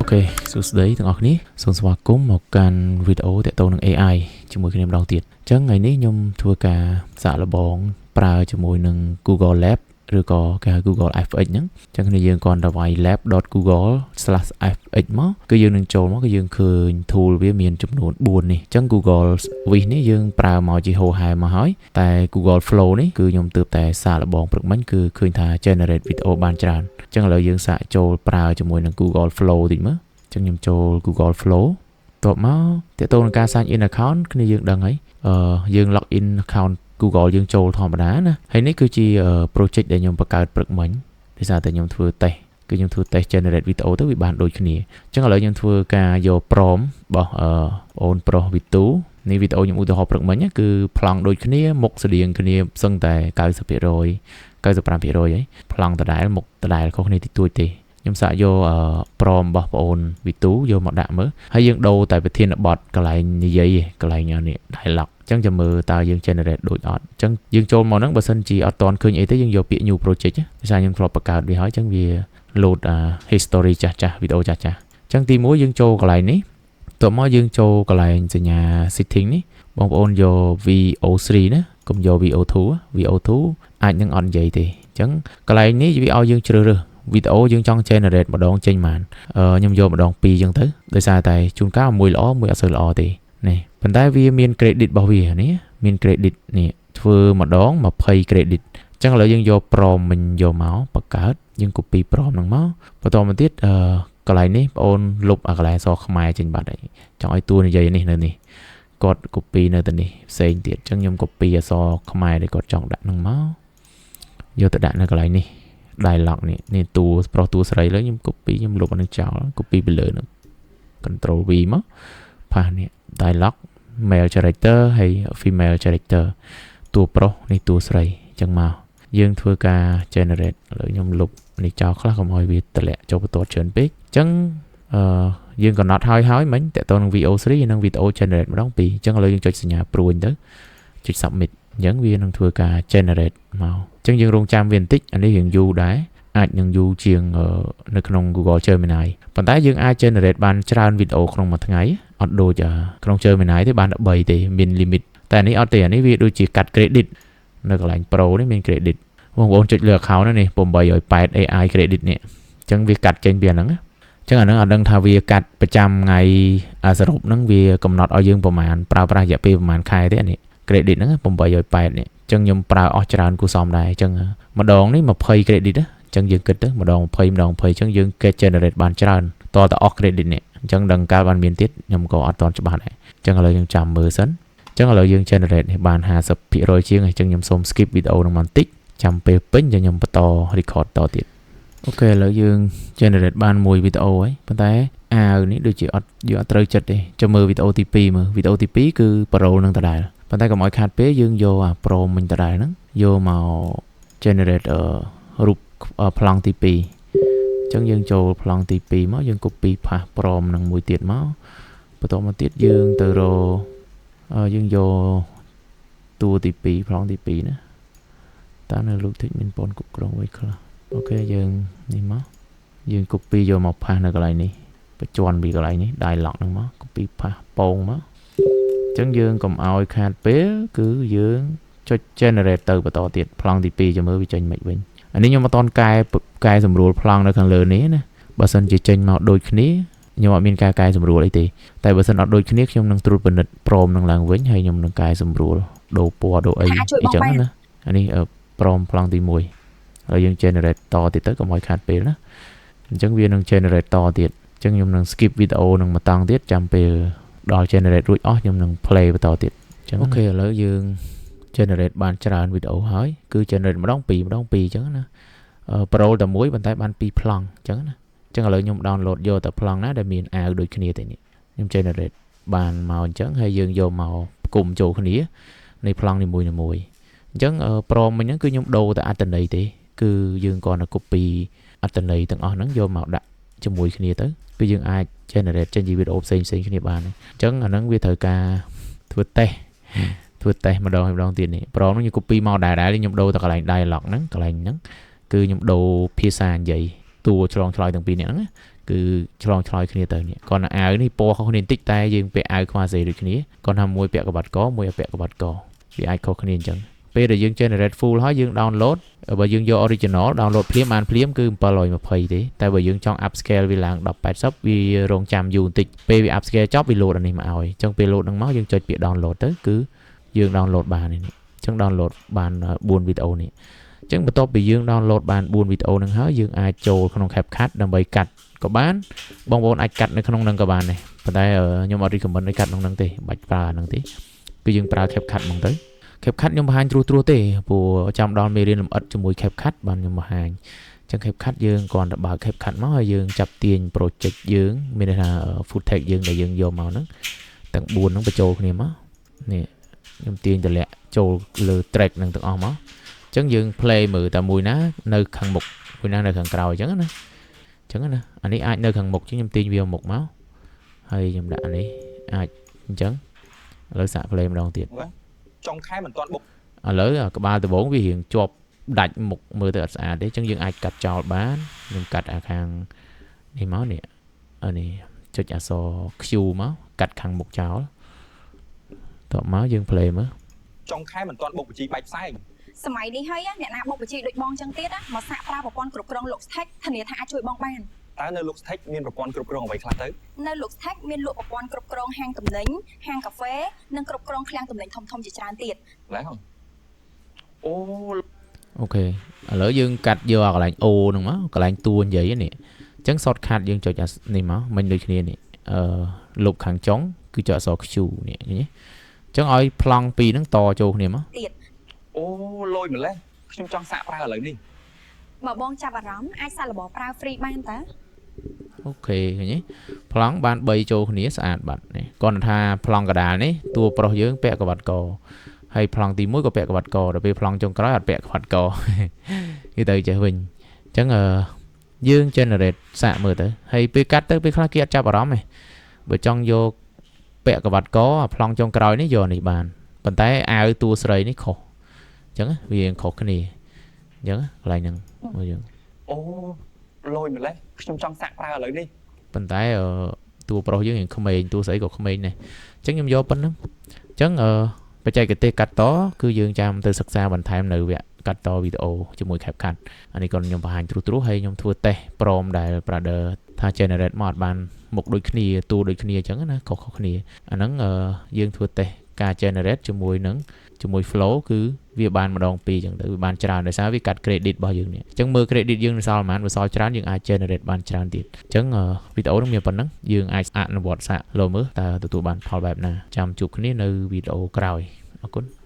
OK សួស្តីទាំងអស់គ្នាសូមស្វាគមន៍មកកាន់វីដេអូទាក់ទងនឹង AI ជាមួយគ្នាម្ដងទៀតអញ្ចឹងថ្ងៃនេះខ្ញុំធ្វើការសាកល្បងប្រើជាមួយនឹង Google Lab ឬក៏គេហៅ Google FX ហ្នឹងអញ្ចឹងគ្នាយើងគ្រាន់តែវាយ lab.google/fx មកគឺយើងនឹងចូលមកគឺយើងឃើញ tool វាមានចំនួន4នេះអញ្ចឹង Google Vids នេះយើងប្រើមកជាហូរហែមកហើយតែ Google Flow នេះគឺខ្ញុំទើបតែសាកល្បងព្រឹកមិញគឺឃើញថា generate វីដេអូបានច្រើនអញ្ចឹងឥឡូវយើងសាកចូលប្រើជាមួយនឹង Google Flow តិចមើលអញ្ចឹងខ្ញុំចូល Google Flow តបមកទាក់ទងនឹងការ sign in account គ្នាយើងដឹងហើយអឺយើង log in account Google យើងចូលធម្មតាណាហើយនេះគឺជា project ដែលខ្ញុំបង្កើតព្រឹកមិញដោយសារតែខ្ញុំធ្វើ test គឺខ្ញុំធ្វើ test generate វីដេអូទៅវាបានដូចគ្នាអញ្ចឹងឥឡូវខ្ញុំធ្វើការយក prompt របស់អឺអូនប្រុសវីទូនេះវីដេអូខ្ញុំឧទាហរណ៍ព្រឹកមិញគឺប្លង់ដូចគ្នាមុខស្តៀងគ្នាសឹងតែ90% 95%ហើយប្លង់ដដែលមុខដដែលខុសគ្នាតិចតួចទេខ្ញុំសាកយក prompt របស់ប្អូនវីទូយកមកដាក់មើលហើយយើងដូរតែប្រធានបទកន្លែងនិយាយកន្លែងនេះ dialogue អញ្ចឹងចាំមើលតើយើង generate ដូចអត់អញ្ចឹងយើងចូលមកហ្នឹងបើសិនជាអត់ទាន់ឃើញអីទេយើងយកពាក្យ new project ដោយសារខ្ញុំធ្លាប់បង្កើតវាហើយអញ្ចឹងវា load history ចាស់ចាស់វីដេអូចាស់ចាស់អញ្ចឹងទី1យើងចូលកន្លែងនេះតបមកយើងចូលកន្លែងសញ្ញា setting នេះបងប្អូនយក VO3 ណាកុំយក VO2 VO2 អាចនឹងអត់និយាយទេអញ្ចឹងកន្លែងនេះវាឲ្យយើងជ្រើសរើសវីដេអូយើងចង់ generate ម្ដងចេញបានខ្ញុំយកម្ដង2អញ្ចឹងទៅដោយសារតែជួនកាលមួយល្អមួយអត់សូវល្អទេនេះប៉ុន្តែវាមាន credit របស់វានេះមាន credit នេះធ្វើម្ដង20 credit អញ្ចឹងឥឡូវយើងយក prompt មិញយកមកបង្កើតយើង copy prompt ហ្នឹងមកបន្តមកទៀតអឺកន្លែងនេះបងអូនលុបអាកន្លែងអក្សរខ្មែរចេញបាត់ហើយចង់ឲ្យតួនិយាយនេះនៅនេះគាត់ copy នៅទៅនេះផ្សេងទៀតអញ្ចឹងខ្ញុំ copy អក្សរខ្មែរដែលគាត់ចង់ដាក់ហ្នឹងមកយកទៅដាក់នៅកន្លែងនេះ dialogue នេះនេះតួប្រុសតួស្រីលើខ្ញុំ copy ខ្ញុំលុបអានឹងចោល copy ពីលើហ្នឹង control V មក paste នេះ dialogue male character ហើយ female character តួប្រុសនេះតួស្រីអញ្ចឹងមកយើងធ្វើការ generate ឥឡូវខ្ញុំលុបនេះចោលខ្លះកុំឲ្យវាតម្លាក់ចូលបន្ទាត់ច្រើនពេកអញ្ចឹងអឺយើងកំណត់ហើយហើយមិញតើតើនឹង VO3 និង video generate ម្ដងពីរអញ្ចឹងឥឡូវយើងចុចសញ្ញាព្រួញទៅចុច submit អញ្ចឹងវានឹងធ្វើការ generate មកអញ្ចឹងយើងរងចាំវាបន្តិចអានេះរៀងយូរដែរអាចនឹងយូរជាងនៅក្នុង Google Gemini ប៉ុន្តែយើងអាច generate បានច្រើនវីដេអូក្នុងមួយថ្ងៃអត់ដូចក្នុង Gemini ទេបាន13ទេមាន limit តែនេះអត់ទេអានេះវាដូចជាកាត់ credit នៅកន្លែង Pro នេះមាន credit បងប្អូនចុចលើ account នេះ880 AI credit នេះអញ្ចឹងវាកាត់ចេញពីអាហ្នឹងអញ្ចឹងអាហ្នឹងអត់ដឹងថាវាកាត់ប្រចាំថ្ងៃសរុបហ្នឹងវាកំណត់ឲ្យយើងប្រហែលប្រើប្រាស់រយៈពេលប្រហែលខែទេអានេះ credit ហ្នឹង880នេះអញ្ចឹងខ្ញុំប្រើអស់ច្រើនគួរសមដែរអញ្ចឹងម្ដងនេះ20 credit ណាអញ្ចឹងយើងគិតទៅម្ដង20ម្ដង20អញ្ចឹងយើងគេ generate បានច្រើនតតអស់ credit នេះអញ្ចឹងដឹងកាលបានមានទៀតខ្ញុំក៏អត់ទាន់ច្បាស់ដែរអញ្ចឹងឥឡូវយើងចាំមើលសិនអញ្ចឹងឥឡូវយើង generate នេះបាន50%ជាងអញ្ចឹងខ្ញុំសូម skip វីដេអូនឹងបន្តិចចាំពេលពេញចាំខ្ញុំបន្ត record តទៀត OK ឥឡូវយើង generate បានមួយវីដេអូហើយប៉ុន្តែអាវនេះដូចជាអត់យើងអត់ត្រូវចិត្តទេចាំមើលវីដេអូទី2មើលវីដេអូទី2គឺ parole នឹងដដែលប៉ុន្តែកុំឲ្យខាតពេលយើងយកអា prompt មិញដដែលហ្នឹងយកមក generate រូបប្លង់ទី2អញ្ចឹងយើងចូលប្លង់ទី2មកយើង copy paste prompt នឹងមួយទៀតមកបន្តមកទៀតយើងទៅរកយើងយកតួទី2ប្លង់ទី2ណាតើនៅលោកតិចមានពនគ្រប់គ្រងអ្វីខ្លះOK យើងនេះមកយើង copy យកមក paste នៅកន្លែងនេះបញ្ជាន់ពីកន្លែងនេះ dialogue ហ្នឹងមក copy paste ពងមកអញ្ចឹងយើងកុំឲ្យខាតពេលគឺយើងចុច generate ទៅបន្តទៀតប្លង់ទី2ចាំមើលវាចេញមិនវិញអានេះខ្ញុំអត់តន់កែកែសម្រួលប្លង់នៅខាងលើនេះណាបើសិនជាចេញមកដូចគ្នាខ្ញុំអត់មានការកែសម្រួលអីទេតែបើសិនអត់ដូចគ្នាខ្ញុំនឹងត្រួតពិនិត្យ prompt នឹងឡើងវិញហើយខ្ញុំនឹងកែសម្រួលដូរពណ៌ដូរអីអីចឹងណាអានេះ prompt ប្លង់ទី1ហើយយើង generate តទៀតទៅកុំឲ្យខាតពេលណាអញ្ចឹងវានឹង generate តទៀតអញ្ចឹងខ្ញុំនឹង skip វីដេអូនឹងមួយតង់ទៀតចាំពេលដល់ generate រួចអស់ខ្ញុំនឹង play បន្តទៀតអញ្ចឹង OK ឥឡូវយើង generate បានច្រើនវីដេអូហើយគឺ generate ម្ដងពីរម្ដងពីរអញ្ចឹងណា parole តែមួយប៉ុន្តែបានពីរប្លង់អញ្ចឹងណាអញ្ចឹងឥឡូវខ្ញុំ download យកតែប្លង់ណាដែលមានអាវដូចគ្នាទេនេះខ្ញុំ generate បានមកអញ្ចឹងហើយយើងយកមកផ្គុំចូលគ្នានៃប្លង់នីមួយៗអញ្ចឹង prompt មិញហ្នឹងគឺខ្ញុំដូរតែអត្ថន័យទេគឺយើងគ្រាន់តែ copy អត្ថន័យទាំងអស់ហ្នឹងយកមកដាក់ជាមួយគ្នាទៅគឺយើងអាច generate ចេញជាវីដេអូផ្សេងផ្សេងគ្នាបានអញ្ចឹងអាហ្នឹងវាត្រូវការធ្វើតេស្តធ្វើតេស្តម្ដងហើយម្ដងទៀតនេះ prompt ហ្នឹងខ្ញុំ copy មកដែរដែរខ្ញុំដូរតែកន្លែង dialogue ហ្នឹងកន្លែងហ្នឹងគឺខ្ញុំដូរភាសានិយាយតួឆ្លងឆ្លើយទាំងពីរនាក់ហ្នឹង គឺឆ្លងឆ្លើយគ្នាទៅនេះគាត់ថាអាវនេះពណ៌ខុសគ្នាបន្តិចតែយើងពាក់អាវខ្វះសេដូចគ្នាគាត់ថាមួយពាក់ក្បាត់កមួយពាក់ក្បាត់កវាអាចខុសគ្នាអញ្ចឹងពេលដែលយើង generate full ហើយយើង download បើយើងយក original download ភ្លាមបានភ្លាមគឺ720ទេតែបើយើងចង់ upscale វាឡើង1080វារងចាំយូរបន្តិចពេលវា upscale ចប់វា load អានេះមកឲ្យអញ្ចឹងពេល load ហ្នឹងមកយើងចុចពាក្យ download ទៅគឺយើង download បាននេះអញ្ចឹង download បាន4វីដេអូនេះអញ្ចឹងបន្ទាប់ពីយើង download បាន4វីដេអូហ្នឹងហើយយើងអាចចូលក្នុង CapCut ដើម្បីកាត់ក៏បានបងប្អូនអាចកាត់នៅក្នុងហ្នឹងក៏បានដែរប៉ុន្តែខ្ញុំអត់ recommend ឲ្យកាត់ក្នុងហ្នឹងទេបាច់ប្រើអាហ្នឹងទេគឺយើងប្រើ CapCut ហ្មងទៅ CapCut ខ្ញុំបង្ហាញត្រួសត្រាសទេព្រោះចាំដល់មេរៀនលម្អិតជាមួយ CapCut បានខ្ញុំបង្ហាញអញ្ចឹង CapCut យើងគ្រាន់តែបើក CapCut មកហើយយើងចាប់ទាញ project យើងមានន័យថា footage យើងដែលយើងយកមកហ្នឹងទាំង4ហ្នឹងបញ្ចូលគ្នាមកនេះខ្ញុំទាញតម្លាក់ចូលលើ track ហ្នឹងទាំងអស់មកអញ្ចឹងយើង play មើលតែមួយណានៅខាងមុខមួយណានៅខាងក្រោយអញ្ចឹងណាអញ្ចឹងណាអានេះអាចនៅខាងមុខជាងខ្ញុំទាញវាមុខមកហើយខ្ញុំដាក់អានេះអាចអញ្ចឹងឥឡូវសាក play ម្ដងទៀត ចុងខែមិនទាន់បុក ឥឡូវអាក្បាលដំបងវារៀងជាប់ដាច់មុខមើលទៅអត់ស្អាតទេអញ្ចឹងយើងអាចកាត់ចោលបានខ្ញុំកាត់អាខាងនេះមកនេះអានេះចុចអក្សរ Q មកកាត់ខាងមុខចោលតបមកយើង play មើល ចុងខែមិនទាន់បុកបញ្ជីបែកផ្សែង សម័យនេះហើយអ្នកណាបុកបញ្ជីដូចបងចឹងទៀតណាមកសាកប្រើប្រព័ន្ធគ្រប់គ្រង Luxtech ធានាថាអាចជួយបងបាន តើនៅ Luxtech មានប្រព័ន្ធគ្រប់គ្រងអ្វីខ្លះទៅ នៅ Luxtech មានលក់ប្រព័ន្ធគ្រប់គ្រងហាងទំនិញហាងកាហ្វេនិងគ្រប់គ្រងឃ្លាំងទំនិញធំៗជាច្រើនទៀត ឡើយអូ OK ឥឡូវយើងកាត់យកអាកន្លែង O ហ្នឹងមកកន្លែងតួនិយាយនេះអញ្ចឹង shortcut យើងចុចអានេះមកមិញដូចគ្នានេះអឺលុបខាងចុងគឺចុចអក្សរ Q នេះឃើញទេអញ្ចឹងឲ្យប្លង់ពីរហ្នឹងតចូលគ្នាមក ទៀត អូលយម្លេះខ្ញុំចង់សាកប្រើឥឡូវនេះ បើបងចាប់អារម្មណ៍អាចសាកល្បងប្រើ free បានតើ OK ឃើញទេប្លង់បាន3ចូលគ្នាស្អាតបាត់នេះគាត់ថាប្លង់កដាលនេះតួប្រុសយើងពាក់ក្បាត់កហើយប្លង់ទី1ក៏ពាក់ក្បាត់កដល់ពេលប្លង់ចុងក្រោយអត់ពាក់ក្បាត់ក គេទៅចេះវិញអញ្ចឹងអឺយើង generate សាកមើលទៅហើយពេលកាត់ទៅពេលខ្លះគេអត់ចាប់អារម្មណ៍ទេបើចង់យកពាក់ក្បាត់កអាប្លង់ចុងក្រោយនេះយកនេះបានប៉ុន្តែអាវតួស្រីនេះខុសអញ្ចឹងវាខុសគ្នាអញ្ចឹងកន្លែងហ្នឹងមើលយើង អូលយម្លេះខ្ញុំចង់សាកប្រើឥឡូវនេះ ប៉ុន្តែអឺតួប្រុសយើងរៀងក្មេងតួស្រីក៏ក្មេងដែរអញ្ចឹងខ្ញុំយកប៉ុណ្្នឹងអញ្ចឹងអឺបច្ចេកទេសកាត់តគឺយើងចាំទៅសិក្សាបន្ថែមនៅវគ្គកាត់តវីដេអូជាមួយ CapCut អានេះក៏ខ្ញុំបង្ហាញត្រួសត្រាសហើយខ្ញុំធ្វើតេស្ត prompt ដែល brother ថា generate មកអត់បានមុខដូចគ្នាតួដូចគ្នាអញ្ចឹងណាខុសៗគ្នាអាហ្នឹងអឺយើងធ្វើតេស្តការ generate ជាមួយនឹងជាមួយ flow គឺវាបានម្ដងពីរអញ្ចឹងទៅវាបានច្រើនដោយសារវាកាត់ credit របស់យើងនេះអញ្ចឹងមើល credit យើងនៅសល់ប៉ុន្មានបើសល់ច្រើនយើងអាច generate បានច្រើនទៀតអញ្ចឹងវីដេអូនេះមានប៉ុណ្ណឹងយើងអាចអនុវត្តសាកលោមើលតើទទួលបានផលបែបណាចាំជួបគ្នានៅវីដេអូក្រោយអរគុណ។